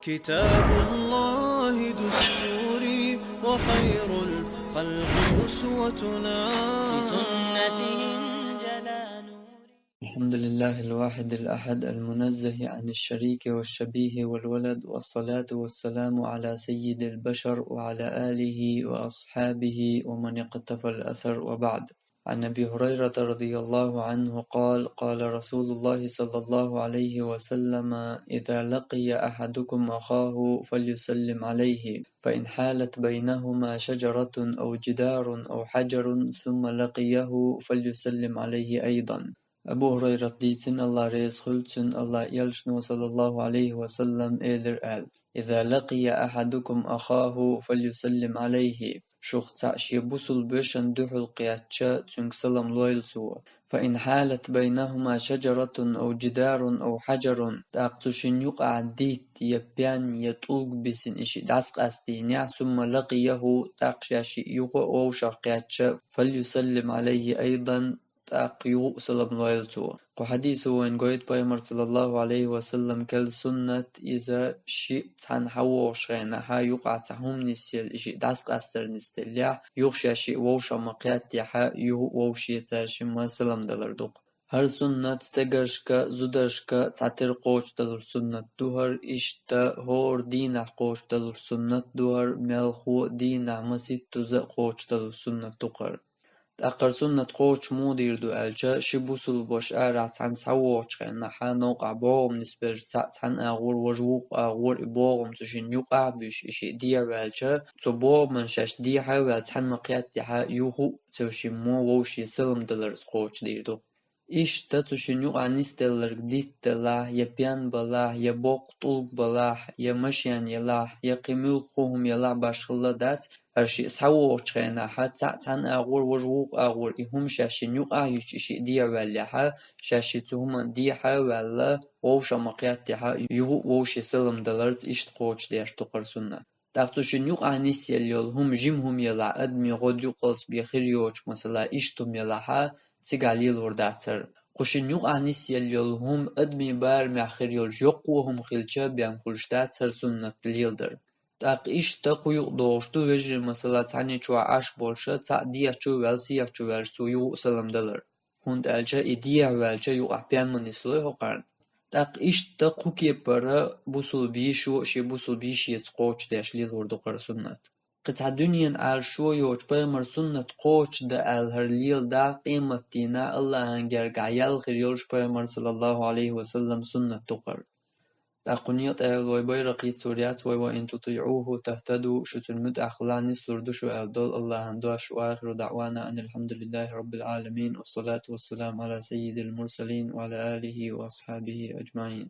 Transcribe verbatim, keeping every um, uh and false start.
كتاب الله دستوري وخير الخلق أسوتنا. بسنته انجلى نوري. الحمد لله الواحد الأحد المنزه عن الشريك والشبيه والولد، والصلاة والسلام على سيد البشر وعلى آله وأصحابه ومن اقتفى الأثر، وبعد. عن أبي هريرة رضي الله عنه قال: قال رسول الله صلى الله عليه وسلم: إذا لقي أحدكم أخاه فليسلم عليه، فإن حالت بينهما شجرة أو جدار أو حجر ثم لقيه فليسلم عليه أيضا. Абу Гьурайрат дийцина, Аллах реза хуьлда цунна, Аллах элчано, саллаллаху алейхи ва саллам, элира аьлла: إذا لقي أحدكم أخاه فليسلم عليه. Шух цхьаъ шен бусулба вешан дуьхьал кхетча, цуьнга салам лойла цо. فإن حالت بينهما شجرة أو جدار أو حجر. ТӀаккха цу шин юкъахь дитт я пен, я тӀулг бисина и шиъ дӀасакъастийнехь, ثم لقيه, тӀаккха шаьш шиъ юха а вовшах кхетча, فليسلم عليه أيضا, тӀаккха юха а салам лойла цо. Кху хьадисо вайна гойту пайхамар, саллаллаху алейхи ва саллам, керла суннат, иза шиъ цхьаьна хьавогӀучу хенахь, юкъахь цхьа хӀума нисъелла, и шиъ дӀасакъастар нисделлехь, юха шаьш шиъ вовшах ма кхеттехь, юха а вовшеца шимма салам далар ду-кх. ХӀара суннат стегаршка, зударшка цхьатера кхочушдалур суннат ду хӀара, иштта хӀора дийнахь кхочушдалур суннат ду хӀара, мелхо а, дийнахь масийттаза а кхочушдалур суннат ду-кх хӀара. ТӀаккха хӀара суннат кхочуш муха дийр ду аьлча, ши бусулба ваша арахь цхьаьна схьавогӀучу хенахь, новкъахь богӀам нисбелча, цхьаъ цхьана агӀор, важа вукху агӀор, и богӀам цу шина юкъахь а буьйш, и шиъ дехьаваьлча, цу богӀаман шаьш дехьа а ваьлла, цхьаьна ма кхеттехь, юха а цу шиммо вовше салам даларца кхочушдийр ду. Иштта цу шина юкъахь нисделларг дитт делахь, я пен балахь, я боккха тӀулг балахь, я машен елахь, я кхин муьлхха хӀума елахь, башхалла дац, хӀара шиъ схьавогӀучу хенахь, цхьаъ цхьана агӀор, важа вукху агӀор, и хӀума шаьш шина юкъахь а юьйцуш, и шиъ дехьаваьллехь, шаьш шиъ цу хӀуманна дехьа а ваьлла, вовшах ма кхеттехь, юха а вовше салам даларца иштта кхочушдеш ду-кх хӀара суннат. ТӀаккха цу шина юкъахь нисъелла йолу хӀума жима хӀума елахь, адамийн гӀодаюкъалц бен хир йоцуш, масала, иштта хӀума елахь, цигахь лелор дац хӀара. Кху шина юкъахь нисъелла йолу хӀума адамийн барамехь хир йолуш йоккха хӀума хилча, бен хуьлуш дац хӀара суннат леладар. ТӀаккха иштта кху юкъа догӀуш ду, вежарий, масала, цхьаьна чохь Ӏаш болуша, цхьаъ дехьа чу а ваьлла, сехьа чу а ваьлча, цо юха а салам далар. ХӀунда аьлча и дехьаваьлча, юкъахь пен ма нислой хӀокхарна. ТӀаккха иштта кху кепара бусулба йишо а шен бусулба йишица кхочушдеш лелор ду-кх хӀара суннат. Кхин цхьа дуьненан Ӏалашо йоцуш, пайхамар суннат кхочушдан аьлла хӀара леладахь, къематдийнахь Аллахьан гергахь ял хир йолуш, пайхамар, саллаллаху алейхи ва саллам, суннат ду-кх хӀара. ТӀаккха кху некъа тӀехь вай байракх йицлур яц: وإن تطيعوه تهتدوا, шу цунна муьтӀахь хилахь, нислур ду шу, аьлла долу Аллахьан дош. وآخر دعوانا أن الحمد لله رب العالمين، والصلاة والسلام على سيد المرسلين وعلى آله وأصحابه أجمعين.